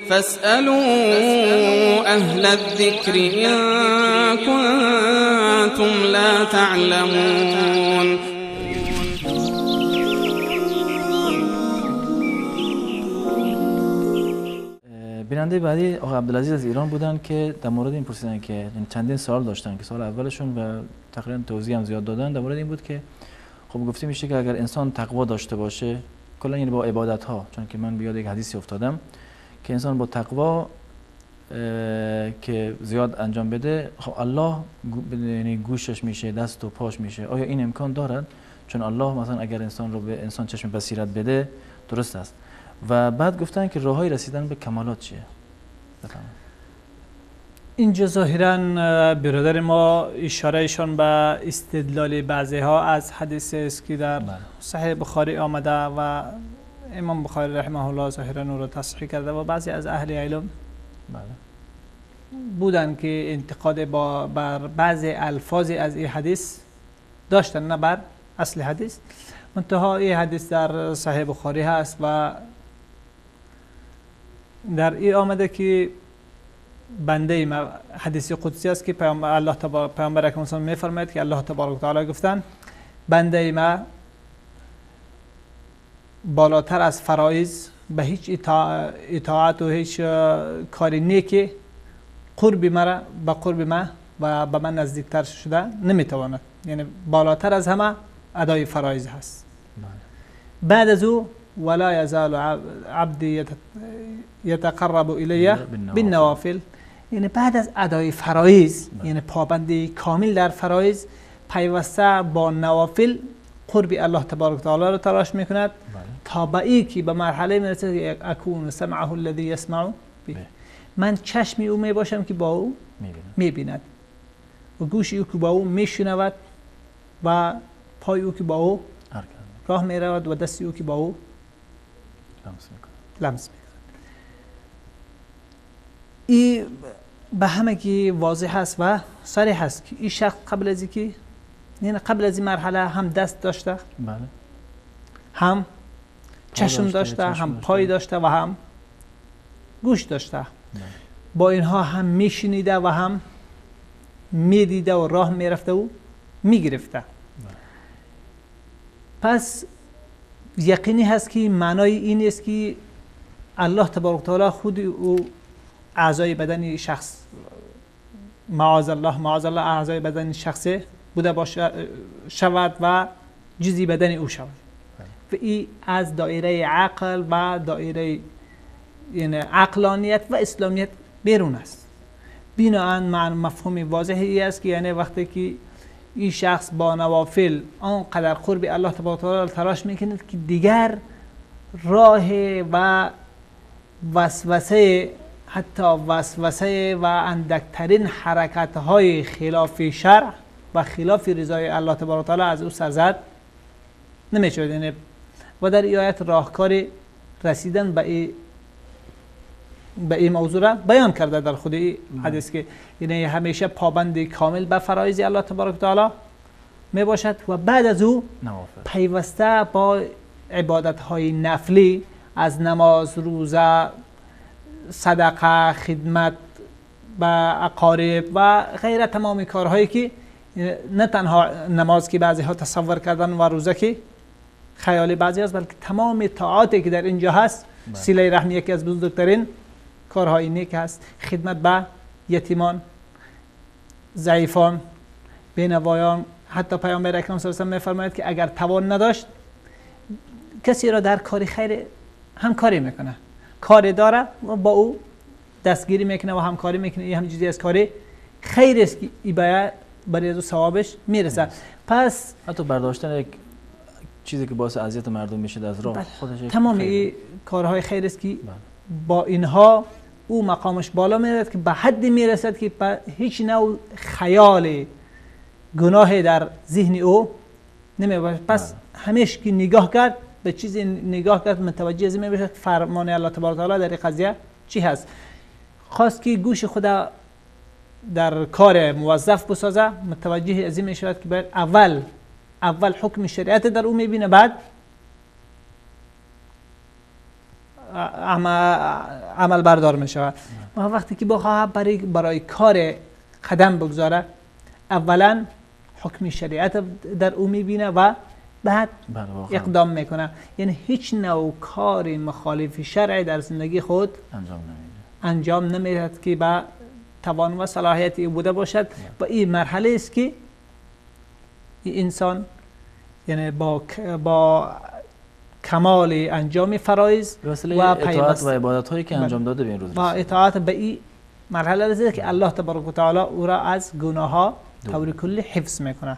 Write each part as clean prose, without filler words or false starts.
فاسألوا أهل الذكر إن كنتم لا تعلمون. بیننده بعدی آقای عبدالعزیز از ایران بودن که در مورد این پرسیدن که چندین سوال داشتن که سوال اولشون و تقریبا توضیح هم زیاد دادن در مورد این بود که خب گفته میشه که اگر انسان تقوا داشته باشه کلا، یعنی با عبادت ها، چون که من به یاد یک حدیثی افتادم که انسان با تقوا که زیاد انجام بده، خب الله یعنی گوشش میشه، دست و پاش میشه. آیا این امکان دارد؟ چون الله مثلا اگر انسان رو به انسان چشم بصیرت بده درست است. و بعد گفتن که راههای رسیدن به کمالات چیه؟ بفرمایید. اینجا ظاهرا برادر ما اشارهشان به استدلال بعضی ها از حدیث است که در صحیح بخاری آمده و امام بخاری رحمه الله ظاهرا او را تصحیح کرده و بعضی از اهل علم بودن که انتقاد بر بعضی الفاظ از این حدیث داشتن، نه بر اصل حدیث. منتها این حدیث در صحیح بخاری هست و در این آمده که بنده ما، حدیث قدسی است که پیامبر الله تبارک پیامبر اکرم میفرماید که الله تبارک و تعالی گفتن بنده ما بالاتر از فرایض به هیچ اطاعت و هیچ کاری نیکی قرب مرا به قرب ما و به من نزدیکتر شده نمیتواند، یعنی بالاتر از همه ادای فرایض هست. بعد از او ولا یزال عبدی یتقرب الی بالنوافل، یعنی بعد از ادای فرایض، یعنی پابندی کامل در فرایض، پیوسته با نوافل قرب الله تبارک و تعالی را تلاش میکند تا به ای که به مرحله میرسه که اکون سمعه الذی یسمع به، من چشمی او می باشم که با او میبیند و گوش او که با او میشنود و پای او که با او راه میرود و دست او که با او لمس میکند. این به همه که واضح هست و صریح هست که این شخص قبل از اینکه، یعنی قبل از این مرحله هم دست داشته، هم چشم داشته، هم پای داشته و هم گوش داشته. با اینها هم میشنیده و هم میدیده و راه میرفته و میگرفته. پس یقینی هست که معنای این است که الله تبارک تعالی خود او اعضای بدن شخص، معاذ الله معاذ الله، اعضای بدن شخص بوده باشه شود و جزی بدن او شود. و این از دایره عقل و دایره یعنی عقلانیت و اسلامیت بیرون است. بناءً مفهوم واضحی است که یعنی وقتی که این شخص با نوافل آنقدر قرب الله تبارک و تعالی تلاش میکند که دیگر راه و وسوسه، حتی وسوسه و اندکترین حرکت های خلاف شرع و خلاف رضای الله تبارک و تعالی از او سرزد نمیشود. یعنی و در این آیت راهکار رسیدن به این موضوع را بیان کرده در خود این حدیث که یعنی همیشه پابند کامل به فرایض الله تبارک و تعالی می باشد و بعد از او پیوسته با عبادت های نفلی از نماز، روزه، صدقه، خدمت به اقارب و غیره، تمام کارهایی که نه تنها نماز که بعضی ها تصور کردن و روزه که خیال بعضی هست، بلکه تمام طاعاتی که در اینجا هست، صله رحم یکی از بزرگترین کارهای نیک هست، خدمت به یتیمان، ضعیفان، بینوایان. حتی پیامبر اکرم صلی الله علیه و آله میفرماید که اگر توان نداشت کسی را در کار خیر همکاری میکنه، کار داره و با او دستگیری میکنه و همکاری میکنه، این هم چیزی از کار خیر است که ای باید برای از او ثوابش میرسه. پس حتی برداشتن یک چیزی که باعث اذیت مردم میشه از راه خودش، تمام این کارهای خیر است که با اینها او مقامش بالا میرد که به حدی میرسد که هیچ نوع خیال گناه در ذهن او نمیباشد. پس همیشه که نگاه کرد به چیزی نگاه کرد متوجه از این میباشد فرمان الله تبارک و تعالی در این قضیه چی هست. خواست که گوش خود در کار موظف بسازه، متوجه از این میشود که باید اول حکم شریعت در او میبینه، بعد عمل بردار می شود. و وقتی که بخواهد برای کار قدم بگذاره، اولا حکم شریعت در او میبینه و بعد اقدام میکنه. یعنی هیچ نوع کار مخالف شرع در زندگی خود انجام نمیدهد که به توان و صلاحیت او بوده باشد. و این مرحله است که این انسان یعنی با کمال انجام فرایض و اطاعت و عبادت هایی که انجام داده به این روز با اطاعت به این مرحله رسیده که الله تبارک و تعالی او را از گناه ها طور کلی حفظ میکنه.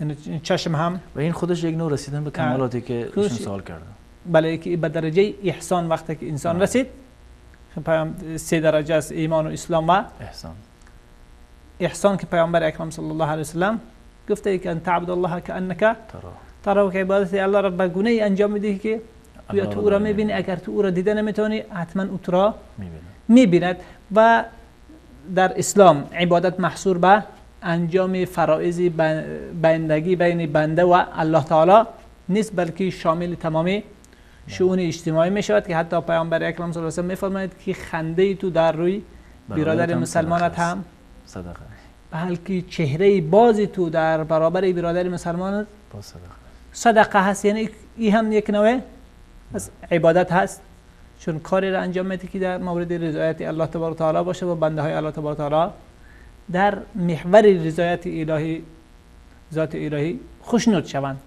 یعنی چشم هم و این خودش یک نوع رسیدن به کمالاتی که ایشون سوال کرده. بله، که به درجه احسان وقتی که انسان رسید، پیام سه درجه است: ایمان و اسلام و احسان. احسان که پیامبر اکرم صلی الله علیه و سلم گفته که ان تعبد الله کانک تراه، که عبادت الله را به گونه ای انجام میدهی که یا تو او را میبینی، اگر تو او را دیده نمیتونی حتما او تو را میبیند. و در اسلام عبادت محصور به انجام فرائض بندگی بین بنده و الله تعالی نیست، بلکه شامل تمام شؤون اجتماعی می شود که حتی پیامبر اکرم صلی الله علیه و سلم میفرماید که خنده تو در روی برادر مسلمانت هم صدقه، بلکه چهره باز تو در برابر برادر مسلمانت صدقه هست. یعنی این هم یک نوع از عبادت هست، چون کاری را انجام میده که در مورد رضایت الله تبارک و تعالی باشه و بنده های الله تبارک و تعالی در محور رضایت الهی ذات الهی خوشنود شوند.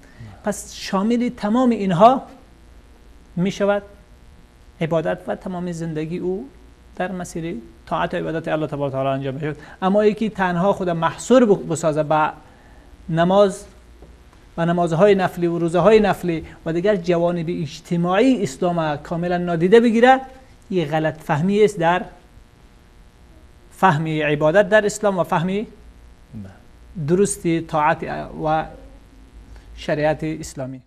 پس شامل تمام اینها می شود عبادت و تمام زندگی او در مسیر طاعت و عبادت الله تبارک و تعالی انجام می شود. اما یکی تنها خود محصور بسازه به نماز و نمازهای نفلی و روزه های نفلی و دیگر جوانب اجتماعی اسلام کاملا نادیده بگیره، این غلط فهمی است در فهم عبادت در اسلام و فهم درست طاعت و شریعت اسلامی.